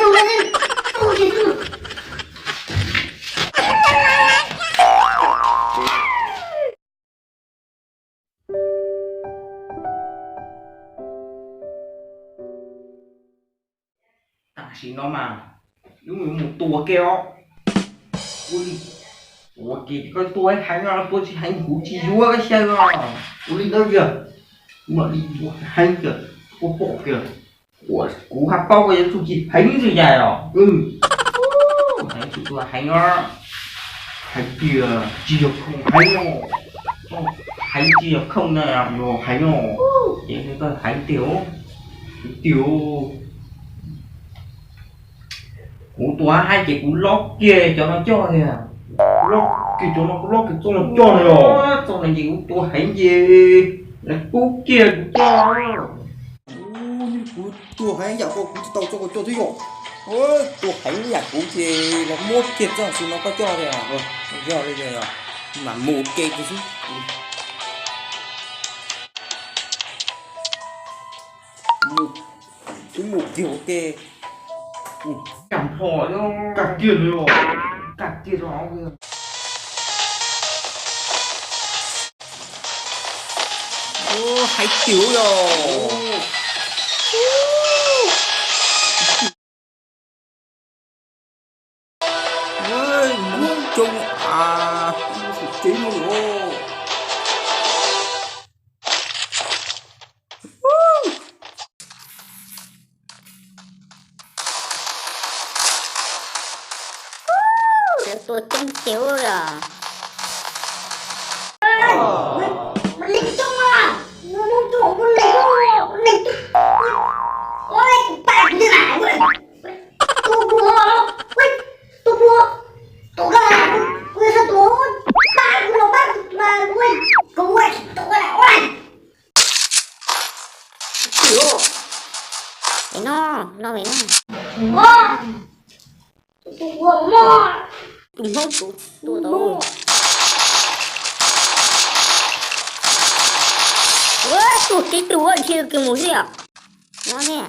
Tam sim no mas wb mus tua ke os. Ua li, ua ke koj tua heev no, tua tsis heev kuv tsis yuav koj xyaw os. Ua li ntawd yog, mam li tua heev kiag, ua pom kiag. Ua, kuv haj paub koj yuav txuj ci heev tsis yais os. Heev tsis tua heev os. Heev tiag tsis yog khoom heev os. Heev tsis yog khoom na, yog heev os. Ces koj heev tiag, heev tiag. Kuv tua haib ces kuv lob kiag cov no coj tiag. Lob kiag cov no, kuv lob kiag txoj no coj na yog. Txoj no ces kuv tua heev ces lawv pub kiag kuv coj. Kuv tua heev yam ko kuv tsis tau txoj ko coj thiab yom. Tua heev yam kuv ces los muab kiag txoj xwb no koj coj tiag. Yog li mas mus ua ke kiag xwb. Mus, wb mus kiag ua ke. Kam plho, kam kiag li os. Kam kiag rau hauv. Heev tiag yog. Muab coob a, tsev no los. Tua coob tiag os. Pem no, no pem no. Tus Hmoob tus tua tau. Ua, tus tib tug ua nthi kis mus xwb yom. No ne.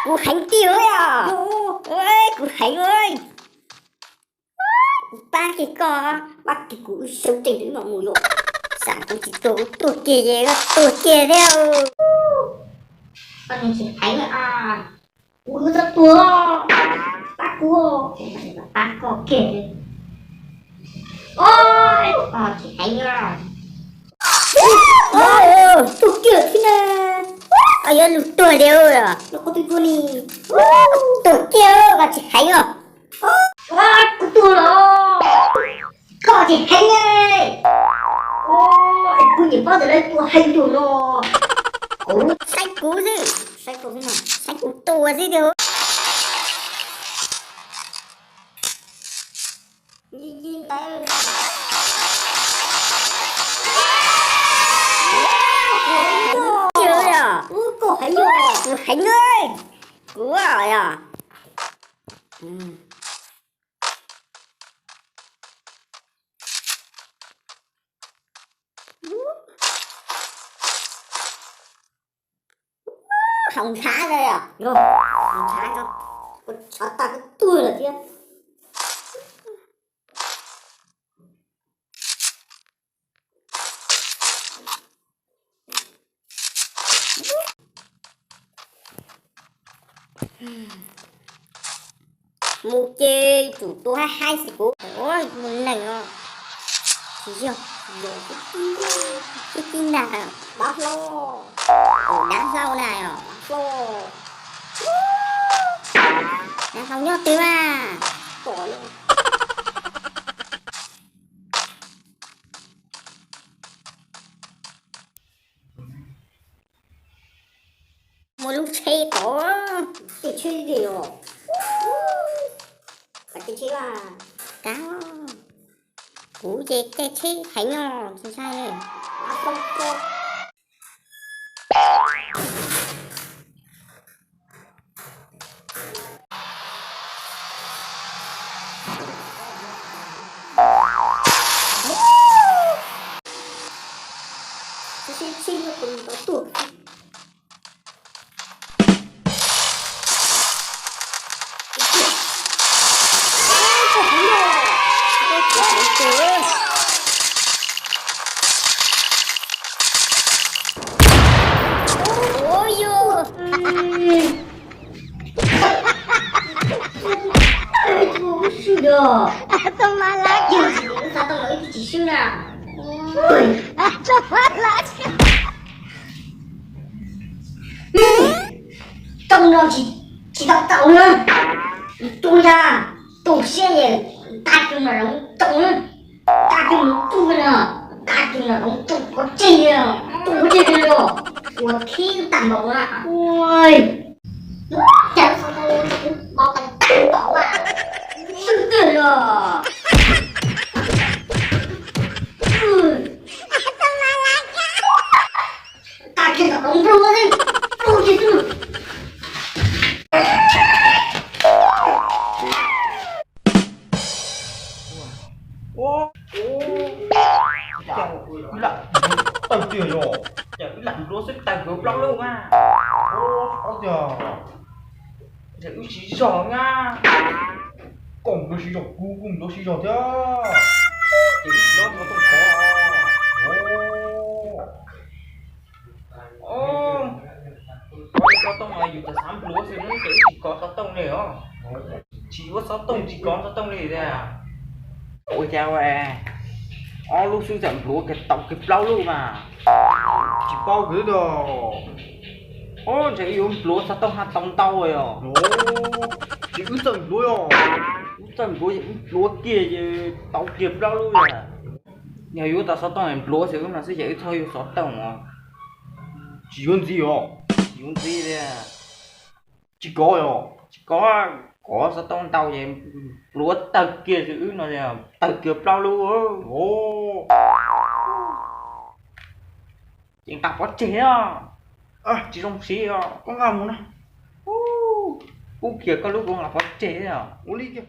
Kuv heev tiag yom. Kuv heev. Kuv pab kiag koj, pab kiag kuv wb sawv tsees wb mam mus yom. Xav kuv tsis tuag kuv tuag kiag ces koj tuag kiag thiab. Koj tsis heev a, kuv txhob tuag, pab kuv, pab koj kiag. Koj tsis heev a. Tuag kiag thiab na. Koj yuav lug tuag li los koj twb tuag ni. Tuag kiag koj tsis heev os. Kuv tuag los koj tsis heev. Kuv nyiam pab tus lawv tua heev tus no. Kuv saib kuv xwb, saib kuv xwb no, saib kuv tua xwb tiag. Kuv heev, kuv heev, kuv yog. Haus ntshav ntag yom, haus ntshav, tsov tag koj tuag lawm thiab. Mus ces tsum tua haib haib xwb kuv. Mus neeg os. Tsis yog, tib tib nag, dab hlau, dab hlau na os. Dab hlau nyob twg mas. Muaj lub tsheb tod, tej tsheb li os. Tej tsheb a, kab, kuv ces caij tsheb heev os, tsis ntshai li. Sib hlub kuv mus tau tuaj. Swb os. Tsis xav tau los ib tug tsis swb na. Tooj no tsis, tsis tau tau na. Tus yog tus siab es tag kis mas los tooj na. Tag kis mas tub no, tag kis mas los tooj pov tseg, tooj pov tseg os. Ua khib tag npaum na. Cas xav tau tus pov tag npaum na. Swb tiag los. Tag kis kom nplua xwb, nplua kiag xwb. Ua, ua, cas wb lam nplua tawg tiag yog? Cas wb lam nplua xwb tawg kawg plaub lub mas. Ua, tiag. Ces wb siv zog na. Koj nplua siv zog, kuv kuj nplua siv zog thiab. Ces wb siv zog nplua tooj pov. Ua, xov tooj no yus tas xav nplua xwb ces wb tsis kov xov tooj li os. Tsis yuav xov tooj, tsis kov xov tooj li tiag. Ua cas ob lub xwb txawm nplua kiag tau kiag plaub lub mas. Tsis paub kiag li. Ua, ntshe wb yuav nplua xov tooj haj tau ntau os. Ces wb txawj nplua os. Wb txawj nplua, wb nplua kiag ces tau kiag plaub lub. Yog yuav tau xov tooj nplua xwb no xwb ces wb txhob yuav xov tooj os. Tsis yuav ntxiv os. Tsis yuav ntxiv li. Tsis kov os. Tsis kov, kov xov tooj ntau ces nplua tawg kiag xwb wb no, tawg kiag plaub lub. Ces nqa pov tseg os. Tsis zoo siv os. Koj nqa mus na. Kub kiag koj lub, kuv nqa pov tseg os. Ua li kiag.